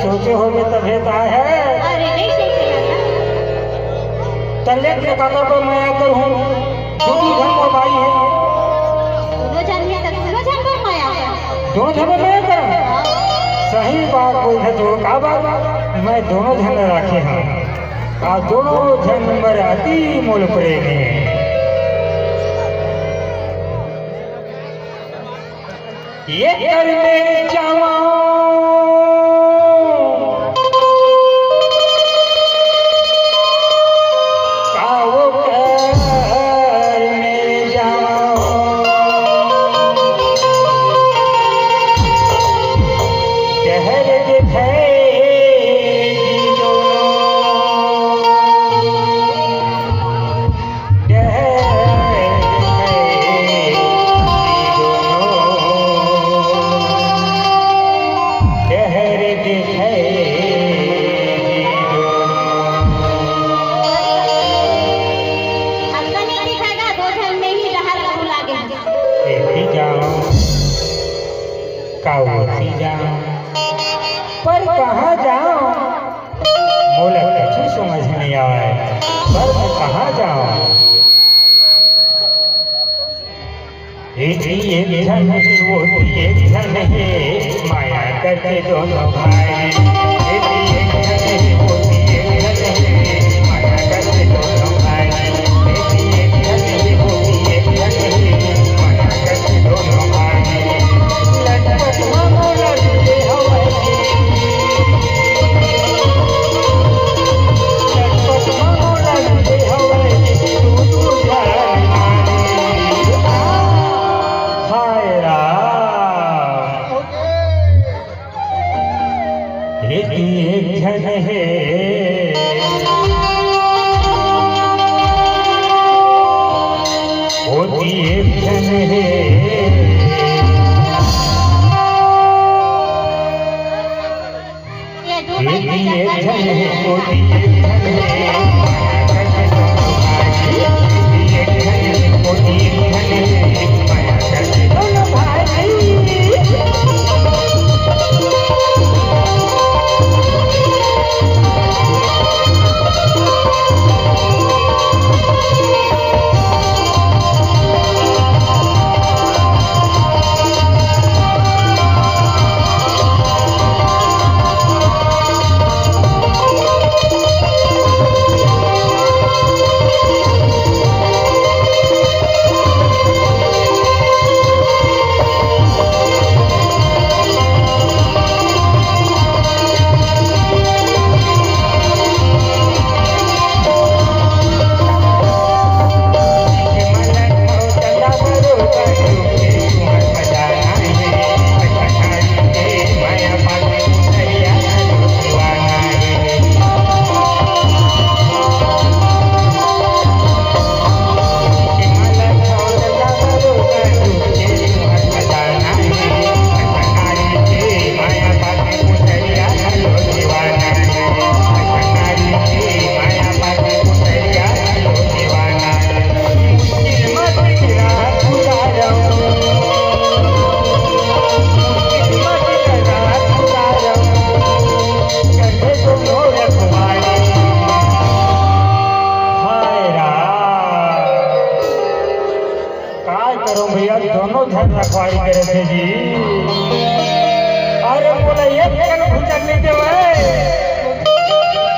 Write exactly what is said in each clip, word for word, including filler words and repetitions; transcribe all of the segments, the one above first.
सोचे होबे तभे त आए हे। अरे, नहीं सोचे दादा। त ले के काकर बर मया करहूँ? दू झन मोर बाई हे। दूनों झन हे त दूनों झन बर मया कर। दूनों झन बर मया कर? हाँ। सही बात बोलथे तू, का बात? मैं दूनों झन ला राखे हँव। आ दूनों झन मोर अति मोल प्रेम हे। ये कर में जावां, का वो कर में जावां। डहर दिखे जी दोनों। डहर दिखे जी दोनों, डहर दिखे जी दोनों। हमका नहीं दिखेगा, दो झन में ही डहर ला भुला गे। एती जावां, का ओती जावां, पर कहाँ जावां? मोला कछु समझ नहीं आवय, पर मैं कहाँ जावां? एती एक झन हे, ओती एक झन हे, मया करथे दूनों भाई। एती एक झन हे, ओती एक झन हे, मया करथे दूनों भाई। एती एक झन हे, ओती एक झन हे, मया करथे दूनों भाई। लटपट म मोला डूबे हवय। हाय राम। एती एक झन हे, ओती एक झन हे। ये दू भाई एती एक झन हे, ओती एक झन हे। हाय राम। काय करूं भैया, दोनों झन रखवारी करे थे जी। अरे मोला एक कन भुचक नहीं देवय।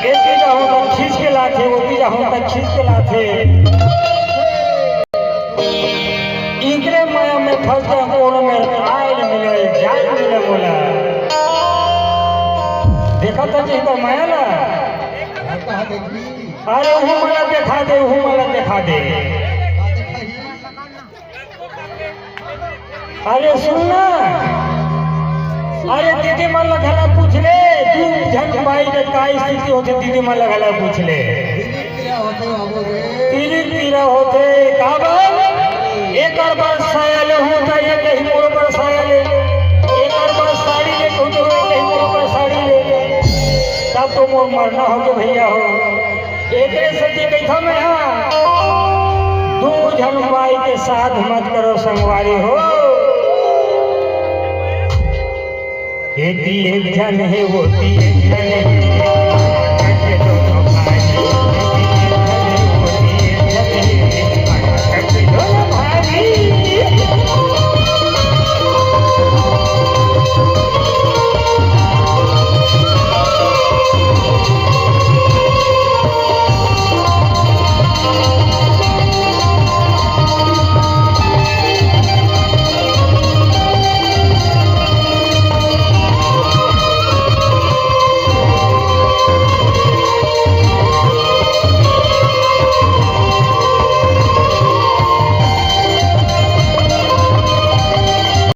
एती जाहूं त खींच के लाथे, ओती जाहूं त खींच के लाथे। इकरे माया में फंस के कोनो मेर आय ल मिले, जाय ल मिले मोला। देखा था जी तो माया ला। अरे उहू मोला देखा दे, उहू मोला देखा दे। अरे सुन ना, अरे दीदी मन ला घला पूछ ले, दू झन बाई के का स्थिति होथे, दीदी मन ला घला पूछ ले। पीरा होथे बाबू रे। पीरा पीरा होथे, काबर? एकर बर साया लेहूं त ये कही मोर बर साया ले, एकर बर साड़ी लेहूं त ये कही मोर बर साड़ी ले, तब तो मोर मरना हो तो भैया हो। एकरे सेती कहिथंव मैं हा, दू झन बाई के साथ मत करो संगवारी हो। एती एक झन हे, ओती एक झन हे।